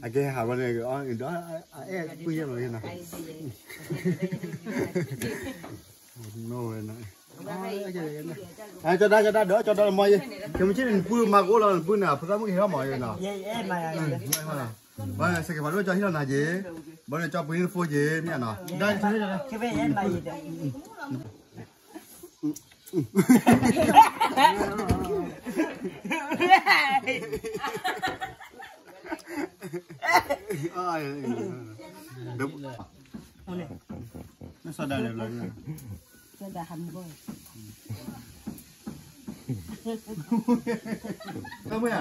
အကဲဟးဝဲန့ၣ် ဒီး အဲၣ်ကွံယဲၢ်လီၤနီၤ, နီၤဝဲနီၤ, ကၠီဒါ ကၠီဒါ ဒီး ကၠီဒါလၢမီၤယဲၢ်, ကဲမုၢ်ဆ့ၣ်န့ၣ် နပုၢ်မၤကအိၣ်လီၤ နပုၢ်န့ၣ် ဖိသၣ်မုၣ်ကဟဲထီၣ်မီၤယဲၢ်နီၤ, ဘၣ်စဲးကပၤဒိၣ်ကၠီဟံၣ်လီၤနၤက့ၤ, ဘၣ်န့ၣ်ကၠီပှ့ၤနဖိက့ၤ မ့ၢ်နီၤ, နစီၤဒၣ်လဲၣ်ဘျီ,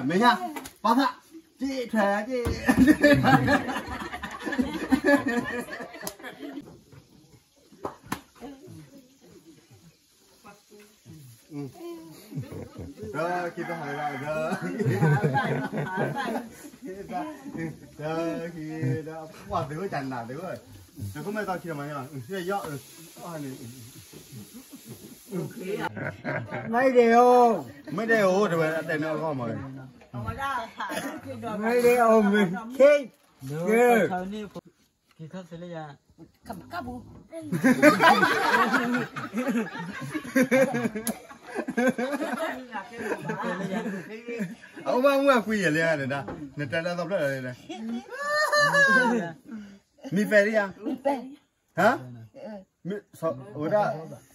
မဲာ်ညါ, ပၢ်သၣ်, က့ထွဲက့ ဒီးခံတဟးဒီး, ဒီးခံဒီး ပှၤသုးဝဲတၢ်နးသုးဝဲ, နခိၣ်မဲာ်သီခံတမၤန့ၣ်လီၤ, ယီၢ်, န့ၣ်, မ့ၢ်ဒဲးအိၣ်, မ့ၢ်ဒဲးအိၣ်တဲဝဲ အတဲန့ၣ်အဂီၢ်မး, မ့ၢ်ဒဲးအိၣ်မ့ၢ်ခ့, က့ၤခီၣ်သ့လၢယၤ အအိၣ်ဘၣ်မုၢ်အကွံယဲၢ်လံ, နတဲလၢသီဖျၢၣ်လီၤ, မ့ၢ်ပဲာ်လံယၤ, ဟါ, ဝဲဒၣ်,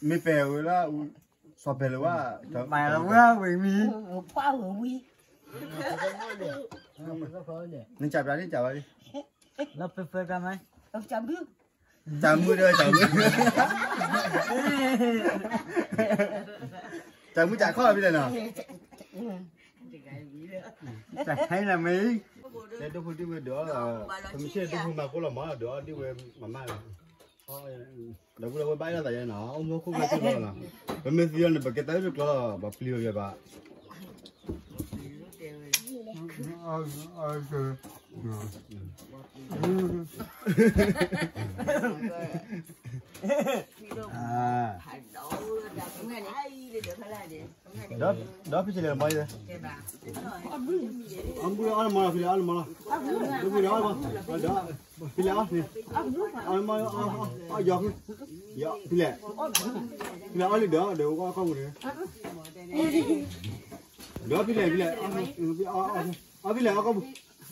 မ့ၢ်ပဲာ်ဝဲဒၣ်, စီၤပဲာ်လၢၤဝဲ, မ့ၢ်ဝဲဝံၤမံၤ, နကပျးန့ၣ်ကပျးလံ, တၢ်မုၣ်ဒီးတၢ်မုၣ်, တၢ်မုၣ်တၢ်ခီၣ်ဖဲလဲၣ်နီၤ, တၢ်ခဲလၢာ်မ့ၢ်, ဒိၣ်ဖိဒံၣ်ဝဲဒီး, ပမ့ၢ်ဆ့ၣ်ဒိၣ်ဖိမၤကိၢ်လီၤမး ဒီးဒံၣ်ဝဲမၤမၢ်လီၤ, ဒီပုၢ်ဒီဝဲၢ်ဘၣ်အၢၣ်လီၤသးယဲနီၤ, အိၣ်မူခိၣ်ဝဲသ့ၣ်လီၤနီၤ, ပမ့ၢ်သံလီၤန့ၣ် ပကဲတၢ်အုၣ်တကျီလီၤ ပှၤပျံၤဝဲဘၣ် ဒီးဖဲလဲၣ်မီၤ, အီၣ်မီၤလီၤ, ဖဲလဲၣ်အီၣ်မီၤလီၤ, ဒီပုၢ်ဒီးအီၣ်မီၤ, ဖဲလဲၣ်အီၣ်, အီၣ်မီၤ, ဖဲလဲၣ်, ဖဲလဲၣ်အီၣ်လံဒီး ဒီးဝဲကီၢ်မူန့ၣ်, ဒီးဖဲလဲၣ်, ဖဲလဲၣ်, အီၣ်ဖဲလဲၣ်အီၣ်ကီၢ်မူ, ဒီး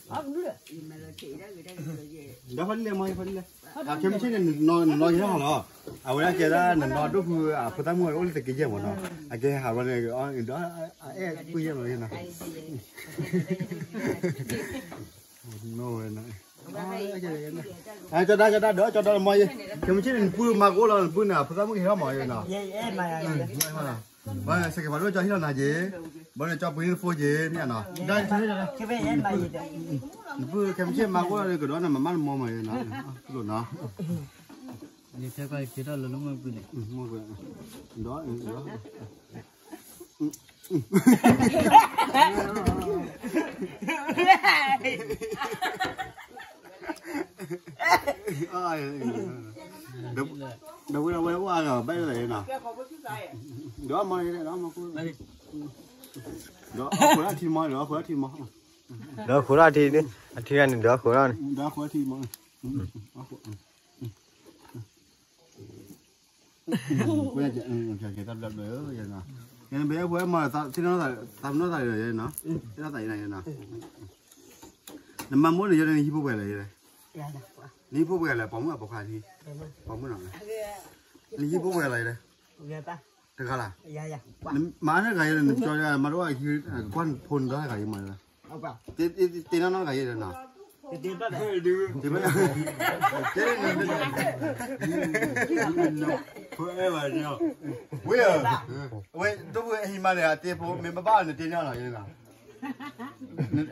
ဖဲလဲၣ်မီၤ, ဖဲလဲၣ်, အခဲမုၢ်ဆ့ၣ်န့ၣ် နနီၤကဟဲဟီလီၤ, အဝဲဒၣ်ကဲဒၣ်နနီၤဒိၣ်ဖု အဖိသၣ်မုၣ်အိၣ်လၢတကယဲၢ်မးနီၤ, အကဲဟးဝဲန့ၣ်, ဒီးအဲၣ်ကွံယဲၢ်လီၤနီၤ နီၤဝဲနီၤ, ကၠီဒါ ကၠီဒါ ဒီး ကၠီဒါလၢမီၤယဲၢ်, ခဲမုၢ်ဆ့ၣ်န့ၣ် နပုၢ်မၤကအိၣ်လီၤ နပုၢ်န့ၣ် အဖိသၣ်မုၣ်ကဟဲထီၣ်မီၤယဲၢ်နီၤ, ဘၣ်စဲးကပၤဒိၣ်ကၠီဟံၣ်လီၤနၤက့ၤ, ဘၣ်န့ၣ်ကၠီပှ့ၤနဖိက့ၤ မ့ၢ်နီၤ, နပုၢ်ခဲမုၢ်ဆ့ၣ်မၤကအိၣ်လီၤ ကဒီးန့ၣ် မၤမၢ်လၢမီၤမီၤယဲၢ်နီၤ, လိၣ်နီၤ ယတဲကွၢ်က့ၤထီၣ်လၢလၢမုၢ်ကွံာ်န့ၣ်, ဒီး, ဒီးဝဲဒၣ်ဝဲအိၣ်အါဂၤဘၣ်လၢနီၤ, ဒီးမီၤ, ဒီးဃိးထံမီၤ, ဒီးဃိးထံမီၤ, ဒီးဃိးထံန့ၣ်, အထံဂၤန့ၣ် ဒီးဃိးထံန့ၣ်, ဒီးဃိးထံမီၤ ကဲတၢ်ဘျၢဘျၢ, ယဲန့ၣ် ဘဲဖိအဲၣ်မၤသး, သးပနီၣ်သးနီၤ, သးပနီၣ်သးနီၤ, သးနီၤ, နမၤမိၢ်န့ၣ် ယဲန့ၣ် နဟံၣ်ဖိပှဲၤလဲၣ်, နဟံၣ်ဖိပှဲၤလဲၣ်, ပိာ်မုၣ်အပိာ်ခွါ, ပိာ်မုၣ်နီၤ, နဟံၣ်ဖိပှဲၤလဲၣ်, တဂၤလၢ်, မၤန့ၢ်တဂၤယဲန့ၣ် နကၠီမၤတအိၣ်, ကွၢ်ဖိန့ၣ်ဒီးတဂၤယဲမၤ, တ့နီၢ်နီၢ်တဂၤယဲနီၤ ဝဲ, ဝဲ, ဒိၣ်ဖိဟံးမးန့ၣ် အတ့ဖိ မ့ၢ်ဘၣ်ဘၣ်န့ၣ် တ့န့ၢ်လီၤ,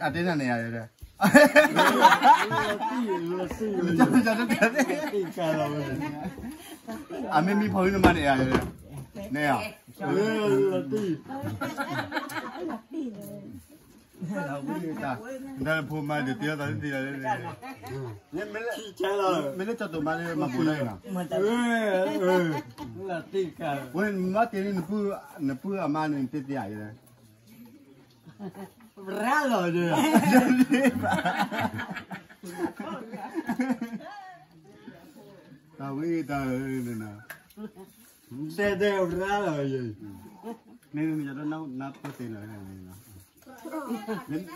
အတ့န့ၢ်န့ၣ်ယၤ, အမ့ၢ်မံဖီမ့ၢ်နမၤန့ၣ်ယၤ, န့ၣ်ယၤ, တၢ်ဖိမၤဒုးတ့လီၤသးတ့လီၤ, မ့ၢ်လၢကၠီတိၤမၤလၢမၤဘိးဒၣ်အံၤနီၤ, ဝဲမၤတ့န့ၣ် နပုၢ်အမါန့ၣ် နတ့တ့ဧါ, ရၣ်လီၤ, တၢ်ဝံတၢ်အၢန့ၣ်နီၤ, တဲတဲရၣ်လီၤယဲ, မ့ၢ်မ့ၢ်ယၤတနၢ်ပၢၢ်သ့လီၤ,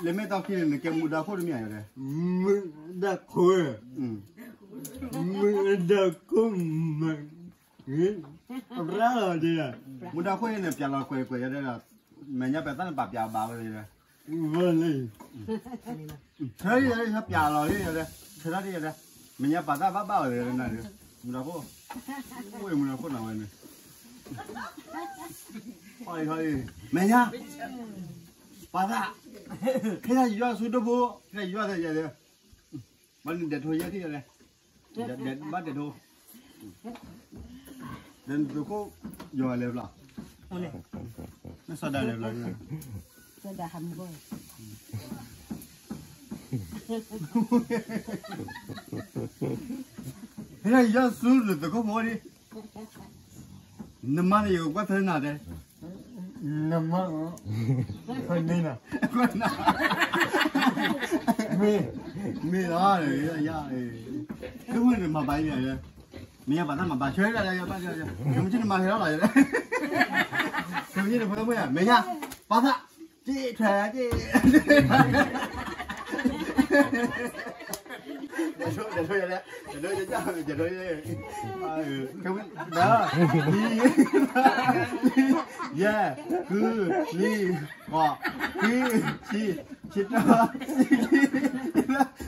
လၢမ့ၢ်တီၢ်ခံန့ၣ် နကဲမူဒါခိၣ်တမ့ၢ်ယၤ, မူဒါခိၣ်, မူဒါခိၣ်မး, ရၣ်လီၤယဲ, မူဒါခိၣ်န့ၣ် ပျးလီၤကွဲးကွဲးယဲဒၣ်, မဲာ်ညါပသၣ်န့ၣ် ပာ်ပျးဘၣ်ဝဲလၢ ဝဲလၢ ဆၢလံ ပျးလီၤလံ, ဆၢထီၣ်ဒ်ယဲဒၣ်, မဲာ်ညါပာ်သၣ်ဘၣ်ဘၣ်ဝဲလၢနၤ, မူဒါခိၣ်, အိၣ်မူဒါခိၣ်နၤဝဲန့ၣ်, မဲာ်ညါ, ပာ်သၣ်, ဟ့ၣ်ယွၤဆူဒိၣ်ဖိ, ဟ့ၣ်ယွၤသ့ယဲဒၣ်, ဘၣ်နဒဲးထိယဲထံၣ်ယဲလဲၣ်, ဘၣ်ဒဲးထိ, ဒီးနသုးခိၣ်ယီၤလဲၤဘျီ, နစီၤဒၤလဲၤဘျီ, စီၤဒၤဟးမုၢ်ဂီၢ်, ဟ့ၣ်ယွၤဆူနသုးခိၣ်ဖိဒံး, နမါန့ၣ်ယကကွၢ်ထွဲနၤတဲ, နမါ, န, မ့ၢ်, မ့ၢ်လီၤ, သုဝဲန့ၣ်မၤဘၣ်ယဲ, မဲာ်ညါပာ်သၣ်မၤဘၣ်, ဆၢဒၣ်လၢယဘၣ်, မ့ၢ်နမၤဟဲလီၤလီၤယဲ, မ့ၢ်နဖိမ့ၢ်, မဲာ်ညါ, ပာ်သၣ်, က့ထွဲက့ ဒဲးထိ, ဒဲးထိ, ဒဲးထိ, ဒဲးထိ, ဒ်, ယဲၢ်, ဃု,နွံ, ဃိး, ခွံ, ဆံ, ဆံတၢ, ဆံခံ,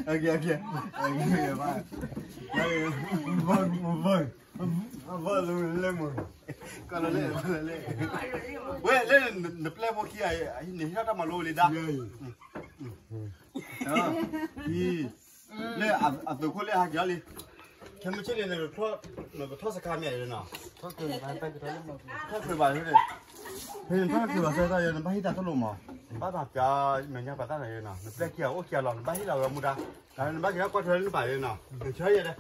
အကဲ, အကဲ, အကဲ, ဘၣ်, ဘၣ်, အဘၣ်လၢမုၢ်လဲၣ်မုၢ်, ကလၢလဲၣ်, ကလၢလဲၣ်, ဝဲလၢနပျဲၢ်ဖိခံဂၤ, နဟံးထီၣ်တၢ်မၤလိလံဒၣ်, အံၤ, လၢအသုးခိၣ်လၢဟဲက့ၤအီၤလံ, ခဲမုၢ်ဆ့ၣ်န့ၣ် နကထီၣ်စခါမ့ၢ်အံၤနီၤ, ထီၣ်ဘၣ်, နထီၣ်ဘၣ်ဆၢတၢ်ယဲ နဘၣ်ဟ့ၣ်တၢ်သိၣ်လိမး, ဘၣ်သးပျး, မဲာ်ညါပာ်သၣ်နၤယဲနီၤ, နပျဲၢ်ခံဂၤအိၣ်ခံဂၤလီၤ, နဘၣ်ဟ့ၣ်လီၤဝဲမူဒါ, နဘၣ်က့ၤထီၣ်ကွၢ်ထွဲလၢနပၢ်ယဲနီၤ, နဆၢယဲဒၣ်, န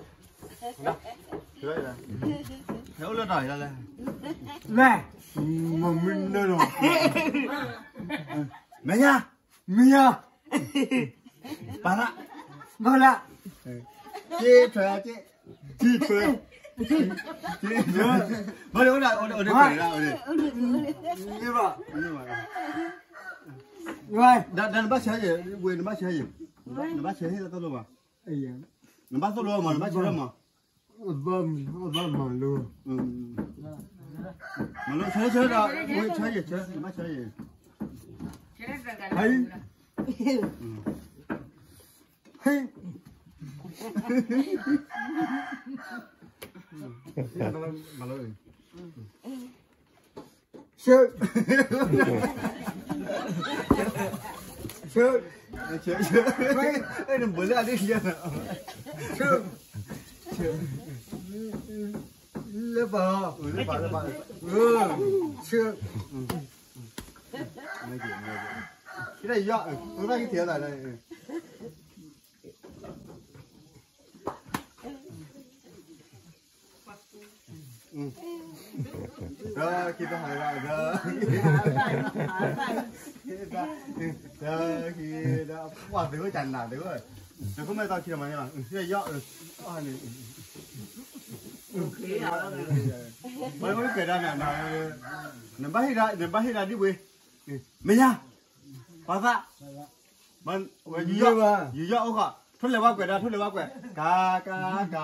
အိၣ်လၢတၢ်လဲၣ်, လဲၣ်, မမုၢ်နၢၤလီၤ, မဲာ်ညါ, မ့ၢ်ယၤ, ပာ်လၢ, ပာ်လၢ, က့ထွဲ, က့ထွဲ, က့ထွဲ, ဘၣ်ဒီးအိၣ်ဒၣ်, အိၣ်ဒီးကွဲးဒၣ်, မ့ၢ်ဘၣ်, ဒီးနဘၣ်ဆဲးယဲ, ဝဲနဘၣ်ဆဲးယဲ, နဘၣ်ဆဲးဟ့ၣ်တၢ်သိၣ်လိဘၣ်, နဘၣ်သိၣ်လိမး, နဘၣ်ဆဲးလၢမး အဘၣ်မၤလိ, မၤလိဆၢဆၢဒီး, ဝဲဆၢယဲၢ်ဆၢ, နဘၣ်ဆၢယဲၢ်, ဟဲ, ဟဲ, မၤလိ, ဆၢ, ဆၢ, ဆၢ, နဘၣ်လၢအဒ့ၣ်လၢ, ဆၢ, ဆၢ, လၢပှၤ, ဆၢ, ဆၢ, ယ, ဘၣ်က့ၤထံၣ်သး, ဒီးခံတဟးဒီး, ဒီးခံဒီး, ပှၤသုးဝဲကနၤသုးဝဲ, သုးခိၣ်မဲာ်သီခံဒီးမၤန့ၢ်လီၤ, ယီၢ်, န့ၣ်, ပှၤကွဲးဒၣ်နၤ, နဘၣ်ဟ့ၣ်ဒၣ်, နဘၣ်ဟ့ၣ်ဒၣ်ဒ်ဝဲ, မ့ၢ်ယၤ, ပှၤသး, ယူၤယီၢ်အိၣ်ဃီ, ထိၣ်လဲၤဝါကွဲးဒၣ်, ထိၣ်လဲၤဝါကွဲး, ကၤ, ကၤ, ကၤ, ကၤ, က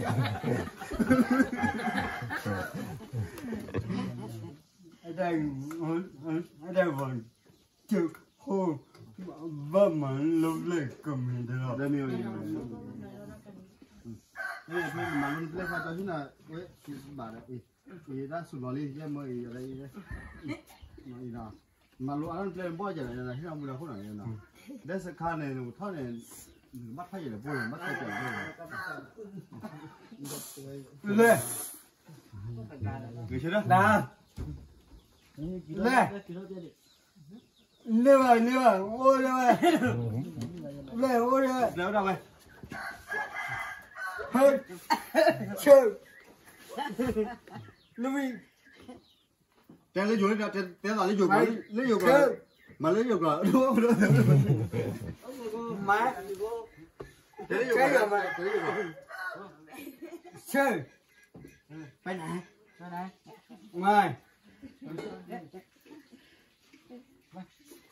ၤ, အတၢ်ဂီၤ, ကၠိခိၣ်, ဘၣ်မၤလိပျဲၢ်ကမံၤတလီၤ, မၤလိပျဲၢ်ဖးတၢ်ဆူနၤ, ဝဲဘၣ်ဒီး, အံၤတၢ်ဆူၣ်လီၤလံ, ယဲမ့ၢ်အံၤ, မၤလိအါလီၢ်ပျဲၢ်ဘီၣ်ကလဲၣ်, ဟ့ၣ်အမူဒါခိၣ်နီၤ, ဒဲစခါန့ၣ်, နထီၣ်န့ၣ်, ဘၣ်ထီၣ်ယဲၢ်လၢၤဖိန့ၣ်, ဘၣ်ထီၣ်ယဲၢ်လၢၤဖိ, လဲၣ်, လဲၣ်, လဲၣ်, န့ၢ်ဘၣ်, န့ၢ်ဘၣ်, အိၣ်ဒၣ်ဝဲ, လဲၣ်, အိၣ်ဒၣ်ဝဲ, ဟဲ, ဆၢ, လဝံ, တဲလၢယိၤ, တဲသးလၢယိၤ, လၢယိၤ, ဆၢ, မၤလၢယိၤကျိာ်, မၤ, တဲလၢယိၤကျိာ်, ဆၢ, ပနၢ်, မၤ,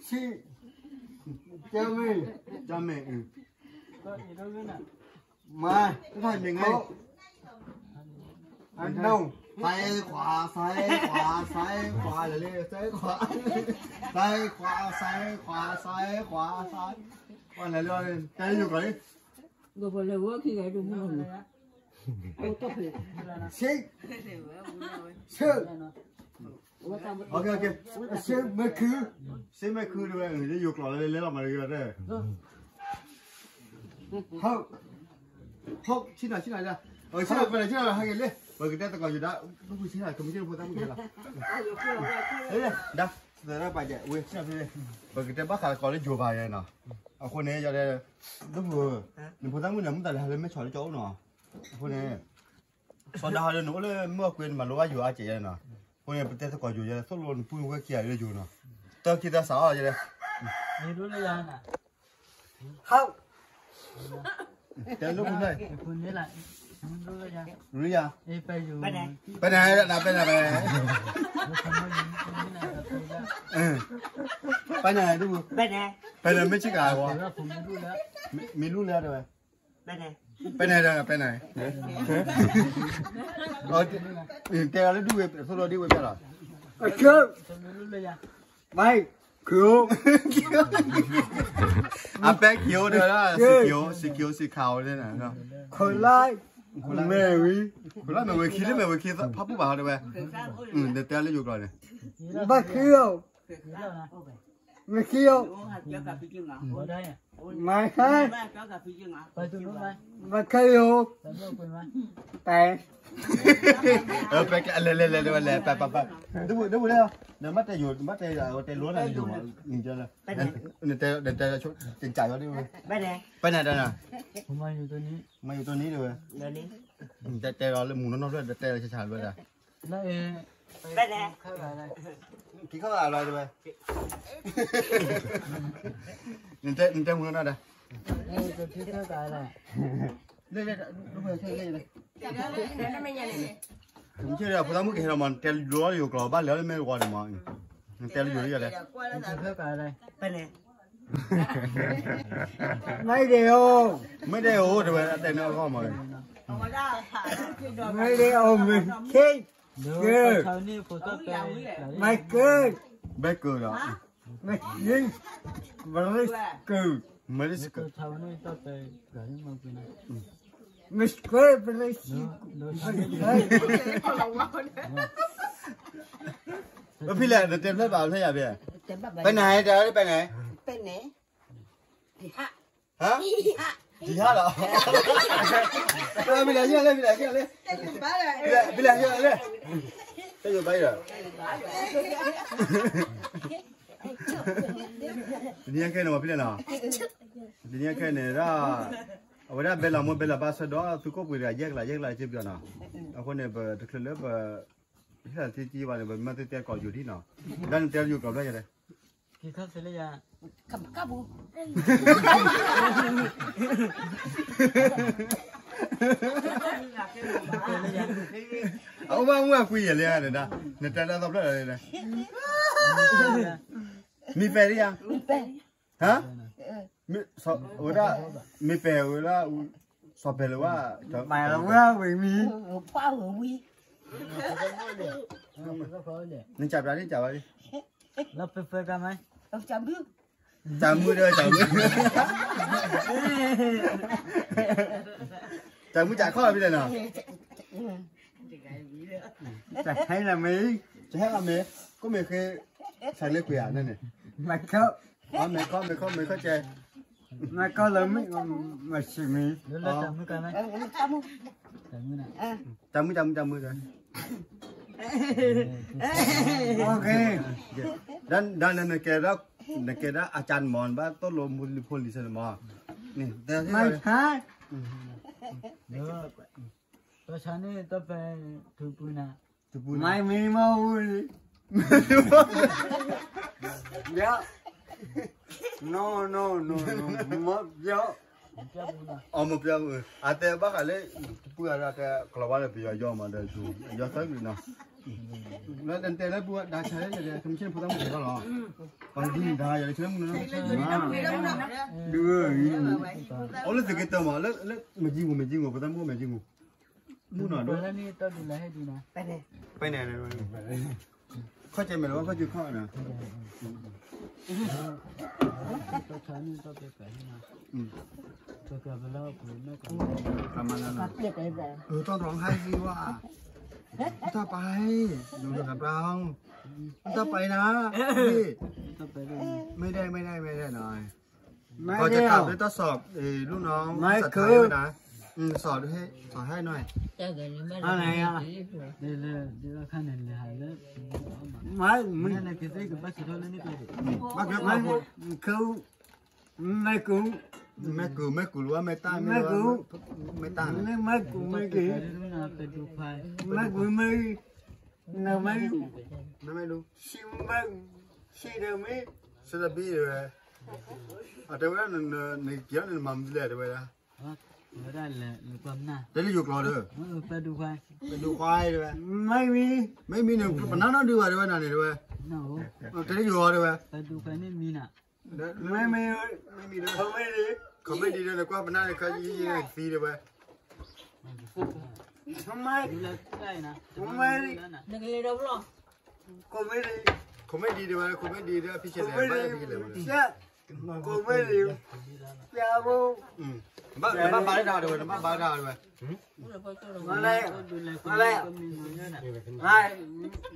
ဆံ, ကၠီမ့ၢ်, ကၠီမ့ၢ်, မၤ, တၢ်မ့ၢ်ငါ, အနု, ซ้ายขวา ซ้ายขวา ซ้ายขวา လၢလၢ ซ้ายขวา ซ้ายขวา ซ้ายขวา ซ้ายขวา ซ้ายขวา လၢလၢ တဲယိၤကျိာ်လံ, ဆံ, ဆၢ, ဆၢမ့ၢ်ခု, ဆၢမ့ၢ်ခုတဝဲ လၢယိၤကျိာ်လၢလဲၤလီၤမၤတဂ့ၤဘၣ်တဲ ဟုတ်, ဟုတ်, ဆံနၤ ဆံနၤ, ဆံနၤ ပနၢ် ဆံနၤ ဟဲက့ၤလၢ ပကတဲသကိးယိၤဒၣ်, ဆံနၤ ကမ့ၢ်ဆံနၤဖိသၣ်မုၣ်က့ၤလီၤ, ဒၣ်, သရၣ်ပာ်ကဲ ဝဲ ဆံနၤ ပကတဲဘၣ်ဃးသကိးလၢယိၤဘၣ်ယဲနီၤ, အဃိန့ၣ် ယတဲ, ဒိၣ်ဖိ, နဖိသၣ်မုၣ်န့ၣ် မုၢ်တၢ်လဲၤဟးလၢမဲၢ်ဆီးလၢကၠီအိၣ်နီၤ, အဃိန့ၣ် စီၤဒၤဟီဒီး နအိၣ်လၢမုၢ်အီၣ်ကွ့ နမၤလိဘၣ်ယိၤအါကဲးယဲနီၤ, အဃိန့ၣ် ပတဲသကိးယိၤယဲ သိၣ်လိနပုၢ်ဝဲၢ်ခံဂၤလၢယိၤနီၤ, တၢ်ခံသၢစးအီၣ်ယဲ, ဟး, တဲလၢပူၤလဲၣ်, ရယၤ, ပနၢ်, ပနၢ်, ပနၢ်, ပနၢ်, ပနၢ်မ့ၢ်ဆ့ကၤ, မ့ၢ်လူလၢတဝဲ ပနၢ်, ပနၢ်, တဲလၢဒုးဝဲ သိၣ်လိဒ်ဝဲပျဲလီၤ, အဆၢ, မၤ, ခိၣ်, အပဲခိၣ်တဝဲဒၣ် စံခိၣ် စံခိၣ် စံခါဝဲန့ၣ်, ခိၣ်လါ, ခိၣ်လါမဲာ်ဝံၤ, ခိၣ်လါမဲာ်ဝံၤခံလၢမဲာ်ဝံၤခံ ဖးပူၤဘၣ်ဟီတဝဲ, တဲလၢယိၤကျိာ်န့ၣ်, ဘၣ်ခံ, မ့ၢ်ခံ, မၤခါ, မၤခါယိၤ, ပ, လဲၤလဲၤလဲၤလဲၤ ပ, ပ, ပ, ဒ်ဝဲလဲၣ်, နမ့ၢ်တဲယိၤ နမ့ၢ်တဲတဲလိနၤယိၤ, နတဲ, နတဲ, နတဲ, ပနၢ်တၢ်နၤ, မၤယိၤတန့ၢ်တဝဲ, တဲတဲလီၤလၢမူနီၢ်နီၢ်ဖျၢၣ် တဲတဲလီၤဆါဆါတဝဲဒၣ်, ပနၢ်, က့ၤခီၣ်ဂၤလီၤတဝဲ, နတဲမူနီၢ်နီၢ်ဒၣ်, ဖိသၣ်မုၣ်ကဟဲလီၤမး နတဲလိလၢယိၤကျိာ် ဘၣ်လဲၤလၢမဲာ်ဝီန့ၣ်မး, နတဲလိယိၤလံယၤလဲၣ်, မ့ၢ်ဒဲးအိၣ်, မ့ၢ်ဒဲးအိၣ်တဝဲ တဲန့ၢ်အဂီၢ်မး, မ့ၢ်ဒဲးအိၣ်မ့ၢ်ခ့, ကၢ, မ့ၢ်ကၢ, ဘဲကၢလီၤ, မ့ၢ်ကၢ, မ့ၢ်ကၢ, မ့ၢ်ကၢ, မ့ၢ်ကၢ, ဖဲလဲၣ် နတဲဖျါဘၣ်ဖဲယၤဖဲ, ပနၢ်တဲလၢပနၢ်, ပနၢ်, ဟါ, တဟါလီၤ, ဖဲလဲၣ်, ဖဲလဲၣ်, ဖဲလဲၣ်, တယိၤဘၣ်ယၤ တနံၤအံၤခဲအံၤန့ၣ် ပှၤဖဲလဲၣ်နီၤ, တနံၤအံၤခဲအံၤန့ၣ်ဒၣ်, အဝဲဒၣ်ဘဲလီၤမိၢ်ဘဲလီၤပၢ်ဆၢဒီး သုးခိၣ်ပှ့ၤတဂၤ ယဲၢ်ကလး ယဲၢ်ကလး စ့ပယီၤနီၤ, အဃိန့ၣ် ပတချုးလၢပ, ဟ့ၣ်လီၤထံကံဘၣ်န့ၣ် ပမ့ၢ်သုတဲကိးယိၤဒ်နီၤ, ဒ်နတဲယိၤကျိာ်ဖျါယၤလဲၣ် က့ၤခီၣ်သ့လၢယၤ, အအိၣ်ဘၣ်မုၢ်အကွံာ်ယဲၢ်လံဧါ, နတဲလၢအသီဖျၢၣ်လီၤ, မ့ၢ်ပဲာ်လံဧါ, ဟါ, ဝဲဒၣ်, မ့ၢ်ပဲာ်ဝဲဒၣ်, စီၤပဲာ်လၢၤဝဲ, မၤလၢၤဝဲဝံၤမံၤ, နကပျးန့ၣ်ကပျးဝဲလံ, တၢ်မုၢ်ဒီးတၢ်မုၢ်, တၢ်မုၢ်တၢ်ခီၣ်လီၤဖဲလဲၣ်နီၤ, တဟဲလီၤမ့ၢ်, တဟဲလီၤမ့ၢ်, ကိးမ့ၢ်ဃ့, ဆဲးလၢကွံာ်ဧါန့ၣ်, မၤခီၣ်, မ့ၢ်ခီၣ် မ့ၢ်ခီၣ် မ့ၢ်ခီၣ်ကဲ, မၤခီၣ်လၢမ့ၢ်, မၤဆံးမ့ၢ်, တၢ်မုၢ် တၢ်မုၢ် တၢ်မုၢ် ဒ်နကဲဒၣ်, နကဲဒၣ်အကၢ်မး နဘၣ်သိၣ်လိမူလံဖိလံၤဆၢန့ၣ်မး, မၤဆါန့ၣ်တပ, ထုးပူၤနၤ, ထုးပူၤနၤ, မၤမ့ၢ်မၤဝံၤ, ယၤ, No, no, no, no, မပြောဘူး, အမပြောဘူး, အတဲဘၣ်ဃးလၢ တပုၢ်အတဲကလီၤဝါလၢပယီၤယီမးဒီး ယီသၢကလံၤနီၤ, လၢတဲလၢပူၤဒါဆါလၢ ကမ့ၢ်ဆ့ၣ်ဖိသၣ်မုၣ်ကဲထီၣ်လီၤ, ပှၤဒ်ဒါယၤလၢဆ့ၣ်မုၣ်နီၤ, ဒ်, အိၣ်လၢသုးက့တၢမး, လၢမ့ၢ်ကံဂူၤ မ့ၢ်ကံဂူၤ ဖိသၣ်မုၣ်မ့ၢ်ကံဂူၤ, မုၣ်နီၤဒိၣ်, ပန့ၣ် ခီၣ်ကဲမဲာ်လီၤ ခီၣ်ကဲခီၣ်နီၤ, တၢ်တြီဟဲစံဝါ, တၢ်ပာ်, တၢ်ပာ်နၤ, မ့ၢ်ဒဲ မ့ၢ်ဒဲ မ့ၢ်ဒဲနီၤ, မ့ၢ်ဒဲ, စီၤဟဲနီၤ, မ့ၢ်, မ့ၢ်ကူ, မ့ၢ်ကူ, မ့ၢ်ကူလီၤ မ့ၢ်တၢ်, မ့ၢ်ကူ, မ့ၢ်ကူ, မ့ၢ်ကူ, မ့ၢ်ကူ, မ့ၢ်ကူ, နမ့ၢ်, နမ့ၢ်, ဆံမ့ၢ်, ဆံဒီးမ့ၢ်, ဆံဒီးဘံၣ်ဝဲ, အတဲဝဲဒၣ်, နက့ၤအီၤန့ၣ် နမၤမနုၤလဲၣ် တဲဝဲဒၣ်, တဲလၢယိၤကျိာ်ဒီး, ပဒူခွါ, မ့ၢ်မံ, မ့ၢ်မံန့ၣ် ပနၢ်နီၢ်ဒုးဘၣ် တဲဝဲနၤန့ၣ် တဲဝဲ, တဲလၢယိၤအီၤ တဲဝဲ, မ့ၢ်မံ, မ့ၢ်မံ, ခီမ့ၢ်ဒ်, ခီမ့ၢ်ဒ်ဒီး နကွၢ်ပနၢ်န့ၣ် ခါယံာ်ယံာ်သံ တဲဝဲ, မ့ၢ်, မ့ၢ်, ခီမ့ၢ်ဒ်, ခီမ့ၢ်ဒ် တဲဝဲ, ခီမ့ၢ်ဒ်ဒီး ဖံဆဲးလဲၣ်, ခီမ့ၢ်ဒ်, ဖံဆဲးလဲၣ်, ဘၣ်, ဘၣ်ဘါတၢ် တဲဝဲ, နဘၣ်ဘါတၢ် တဲဝဲ, မလဲၣ်, မလဲၣ်, မလဲၣ်,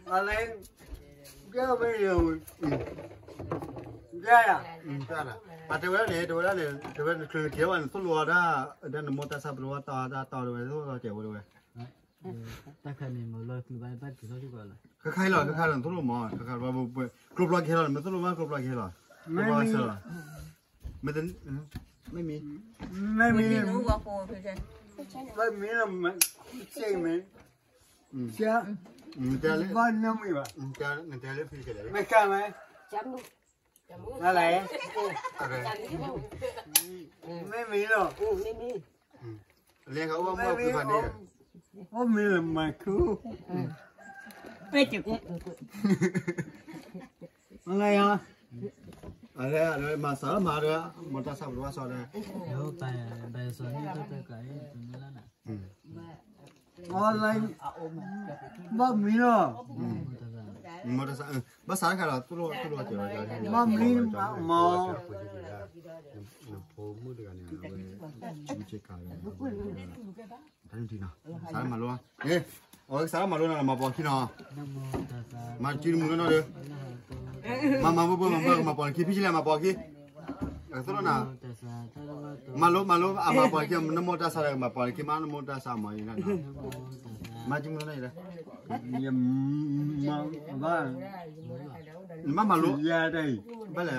မလဲၣ်, အတဲဝဲဒၣ်န့ၣ် တဲဝဲဒၣ်န့ၣ် တဲဝဲ နချုးနက့ၤဝဲ နသိၣ်လိအီၤဒၣ်, ဒၣ်နမိၢ်တၢ်ဆါ ပတဝီတၢ်အီၣ်တၢ်အီ တဲဝဲ သိၣ်လိအီၤစဲးဖိ တဲဝဲ, တၢ်ခါန့ၣ် မ့ၢ်လီၤကျူဘၣ်ဘၣ်က့ၤထီၣ်လံကီးလီၤ, ခါခါအံၤလီၤ ခါခါလီၤ နသိၣ်လိမး ခါခါလီၤ, ကျိပျီကဟဲလီၤ နမ့ၢ်သိၣ်လိဘၣ် ကျိပျီကဟဲလီၤ, မ့ၢ်, မ့ၢ်, မ့ၢ်မံ, မ့ၢ်မံလီၤ, မ့ၢ်, ဘၣ်နီၢ်မံၤဘၣ်, နတဲလၢဖံဆဲးလဲၣ်, မ့ၢ်ကါမ့ၢ်, မ့ၢ်မံလီၤ, လၢကအိၣ်ဘၣ်မ့ၢ်ဖံဖးန့ၣ်, အိၣ်မ့ၢ်လၢမၤခူ, ပဲကြည်ကွတ်, မ့ၢ်စးမၤဒီး မိၢ်တၢ်ဆါ ပတဝီစီဒီး, ဘၣ်မံလီၤ, မိၢ်တၢ်ဆါ, ဘၣ်ဆါတခါဒီး သိၣ်လိ, သိၣ်လိကဲး, ဘၣ်မံမး, နဖိမုၣ်တဂၤန့ၣ် အဝဲ, မုၢ်ဆ့ကၤဒီး, တၢ်နုၢ်ထံနီၤ, စးထီၣ်မၤလိ, အဝဲစးထီၣ်မၤလိနီၤ မၤပိာ်ခံနီၤ, မၤစုတမုာ်နီၤဒီး, မၤမၤဘၣ်ဘၣ်မၤဘၣ် မၤပိာ်ခံ ဖံဆဲးလဲၣ် မၤပိာ်ခံ, သိၣ်လိနၤ, မၤလိ မၤလိ အမၤပိာ်ခံ နမိၢ်တၢ်ဆါဒီး မၤပိာ်ခံ မၤနမိၢ်တၢ်ဆါမၤ, မၤစုမုာ်နီၤ, ဘၣ်, နဘၣ်မၤလိ, ဘၣ်လဲၣ်,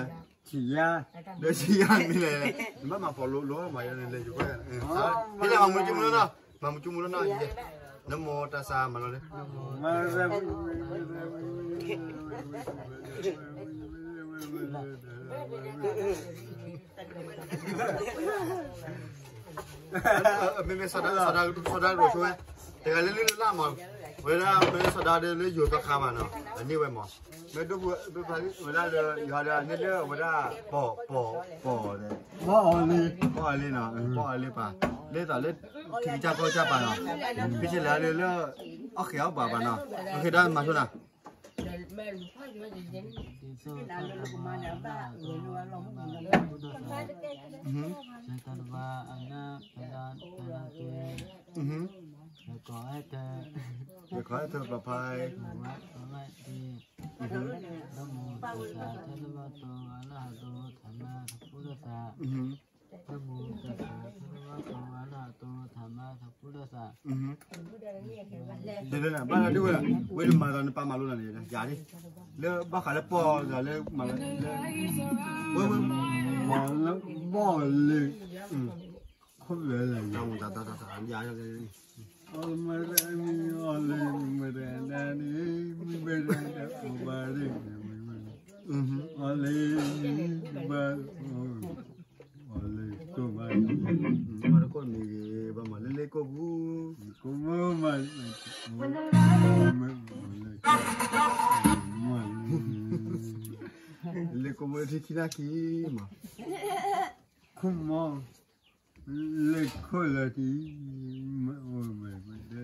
ဒီးဆံးယါမ့ၢ်လဲၣ်, နဘၣ်မၤပိာ်လိ လိမၤယါန့ၣ်လဲၣ်, ဖံလဲၣ် မၤမၤစုမုာ်နီၤ, မၤမၤစုမုာ်နီၤ, နမိၢ်တၢ်ဆါမၤလိလၢ မ့မ့ၢ် စီၤဒၤရိၣ်ဆိဝဲ, တဂၤလၢလၢလၢ်လၢ်မး, ဝဲဒၣ်မ့ၢ်စီၤဒၤဒီးလၢယိၤသီခါဘၣ်နီၤ, အန့ၢ်ဝဲမး, မ့ၢ်ဒိၣ်ပှၤ, ပှၤလၢယိၤဒီးန့ၢ်လၢဝဲဒၣ်, ပီၣ်, ပီၣ်, ပီၣ်အီၤလံ, ပီၣ်အီၤလံနီၤ, ပီၣ်အီၤလံပၢ်, လၢသးလၢ, ထံကစၢ်ကီၢ်ကစၢ်ပၢ်နီၤ, ဖဲဆဲးလဲၣ်လၢလၢ, အီၣ်ဃဲးအီၣ်ဘၣ်ဘၣ်နီၤ, အဃဲးဒၣ်မၤဆိနၤ ကီးအဲၣ်ထၢၣ်ပျီဖဲ, နမူတစးထၢၣ်လၢဘၣ်တိၤအလၢဟးတိၤထးမါသပူတစး, နမူတစးထၢၣ်လၢဘၣ်တိၤအလၢဟးတိၤထးမါသပူတစး, ဒ်လဲၣ် ဘၣ်ဒၣ်ဒ်ဝဲဒၣ်, ဝဲနမၤဒီးနပၢ်မၤလိနၤန့ၣ် ယၤဒ်, လၢဘၣ်ဃးလၢပီၣ်လၢ, ဝဲဝဲ, မၤလၢပီၣ်လၢ, ခိၣ်လၢလၢယၤ, တၢ်မတၤတၢ်တၢ်တၢ်ယၤ, အီၣ်မတၤမံအီၣ်လၢမတၤဒၣ်န့ၣ်, မ့ၢ်ဘၣ်ဒၣ်ဒၣ်အိၣ်ဘၣ်ဒၣ်န့ၣ်, အီၤလ့, ဘၣ်, အီၤလ့ကိၣ်ဘၣ်, ဘၣ်တကိၣ်မံၤဂ့ၤ, ဘၣ်မၤလ့လ့ကိၣ်ပူၤ, ကိၣ်မၢမၤ, လ့ကိၣ်မၢထံခံနၢ်ခံမး, ခိၣ်မီၤ, လ့ခိၣ်လၢထံ, မ့ၢ်အိၣ်မ့ၢ်ဝဲဒၣ်လံ,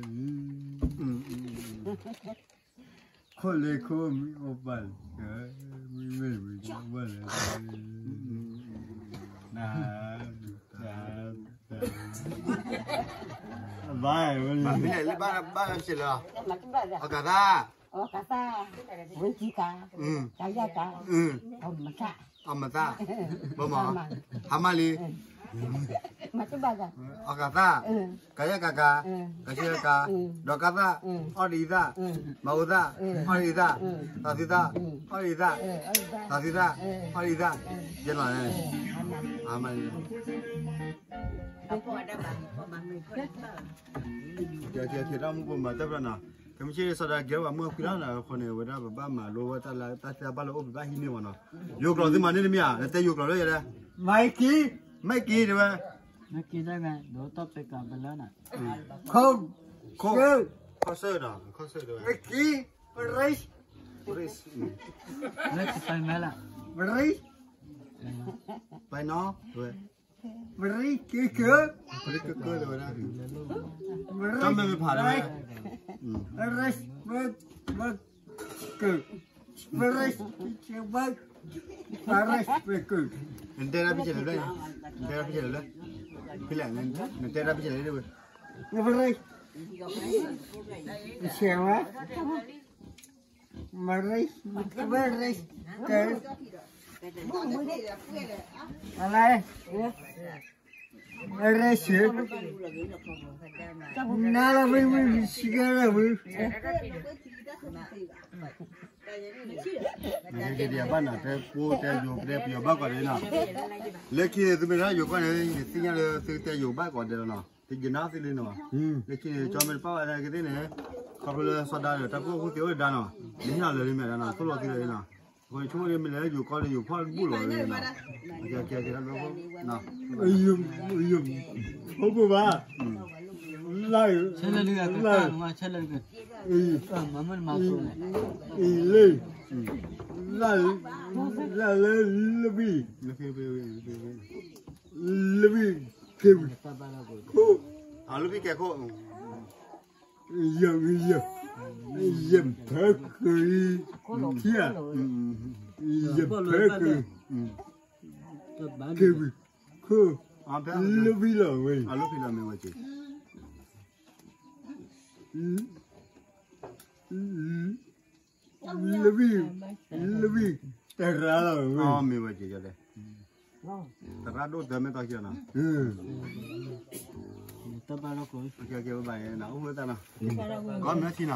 ခိၣ်လ့ခိၣ်မ့ၢ်အိၣ်ပာ်လၢ, မ့ၢ်မ့ၢ်ဝဲဒၣ်ဘၣ်လၢ, ဘၣ်, ဘၣ်လၢ, အကသၣ်, အကသၣ်, ဝ့ၢ်ကံကၤ, ကယၣ်ကၤ, အမသၣ်, အမသၣ်, ဘၣ်မး, ဟါမၢ်လံ, အကသၣ်, ကယၣ်ကၤကၤ, ကဆၢကၤ, ဒီးကသၣ်, အီၣ်ဒံးသၣ်, မၤအိၣ်သၣ်, အီၣ်ဒံးသၣ်, သးသုသၣ်, အီၣ်ဒံးသၣ်, သးသုသၣ်, အီၣ်ဒံးသၣ်, ယဲၢ်နီၤ, ဟါမၢ်လံ, ကဲကဲကဲတၢ်မူပမၤတၢ်ပျီနီၤ, ကမ့ၢ်ဆ့ၣ်စီၤဒၤကဲဘၣ်မုၢ်အခွံလီၤနီၤ, အဃိန့ၣ် အဝဲဒၣ်ပဘၣ်မၤလိဝဲတၢ်လၢတၢ်သ့ဘၣ်လၢအိၣ်ပဘၣ်ဟံးန့ၢ်မးနီၤ, ယိၤကျိာ်သုမၤန့ၢ်တမ့ၢ်ဧါ, နတဲယိၤကျိာ်လၢယဲဒၣ်, မၤက့ၤ, မၤက့ၤတဲဝဲ, မၤက့ၤတဲဝဲ, ဒိးတၢ်ပဲကၤဘလၢနီၤ, ခိၣ်, ခိၣ်, ခိၣ်စၢၣ်နီၤ, ခိၣ်စၢၣ်တဲဝဲ, မၤက့ၤ, ပရ့, ပရ့, လၢကပၤမဲလၢ, ပရ့, ပနီၤ, ပရ့ကကၢ, ပရ့ကကၢတဲဝဲဒၣ်, ပရ့, တၢ်မ့ၢ်မ့ၢ်ဖးတဲဝဲ, ပရ့, ပရ့, ပရ့, ပရ့, ပရ့, ပရ့, နတဲဒၣ်ဖဲလဲၣ်, နတဲဒၣ်ဖဲလဲၣ်, ဖဲလဲၣ်, နတဲဒၣ်ဖဲလဲၣ်, ပရ့, ဆဲးဝဲ မရ့, မရ့, ကဲ, အလဲ, မရ့ဆ့, နလၢဝံဝံ ဆံကဲလၢဝံ, ကဲကဲဒံးဘၣ်နီၤ, တဲပိတဲယိၤတဲပယီၤဘၣ်ကီးဒံးနီၤ, လၢခံန့ၣ် သုမ့ၢ်ဒၣ်ယိၤကီၢ်န့ၣ် ယသ့ၣ်ညါလၢသုတဲယိၤဘၣ်ကီးဒံးလီၤနီၤ, သုယနၢ်သုလံနီၤ, လၢခံန့ၣ် ကၠီမ့ၢ်တပာ်ဝဲဒၣ်ကသ့ၣ်န့ၣ်, ခီဖျိလၢစီၤဒၤဒီးတၢ်ကူၣ်ဘၣ်ကူၣ်သ့အိၣ်ဒံးနီၤ, မ့ၢ်ဟ့ၣ်လီၤလၢာ်လံမ့ၢ်ဒၣ်နီၤ, သိၣ်လိာ်သုလၢာ်လံနီၤ, အဃိန့ၣ် ဆိကမိၣ်ဒ်မ့ၢ်လၢယိၤကီၢ်ဒီးယိၤဖီၣ်တဘူၣ်လီၤဝဲနီၤ, ကဲကဲကဲ, ယိၤ, ယိၤ, ဖီၣ်ဘၣ်, လၢ, လၢ, လၢ, လၢ, လၢ, လၢလၢလၢဘံၣ်, လၢဘံၣ်, ခိၣ်, လၢဘံၣ်ကဲခိၣ်, ယဲၢ်, ယဲၢ်ဖဲက့ၤ, ခံ, ယဲၢ်ဖဲက့ၤ, က့ၤ, ခိၣ်, လၢဘံၣ်လီၤဝဲ, လၢဘံၣ်, လၢဘံၣ်, တရါလီၤဝဲ, မ့ၢ်ဝဲက့ၤ, တရါဒိၣ်တၢ်မ့ၢ်တီၢ်ခံလီၤနီၤ, တၢ်ဘၣ်လီၤကီး, ကဲကဲဘၣ်ဘၣ်နီၤ, အိၣ်ဝဲတၢ်နီၤ, ကီမ့ၢ်ထံနီၤ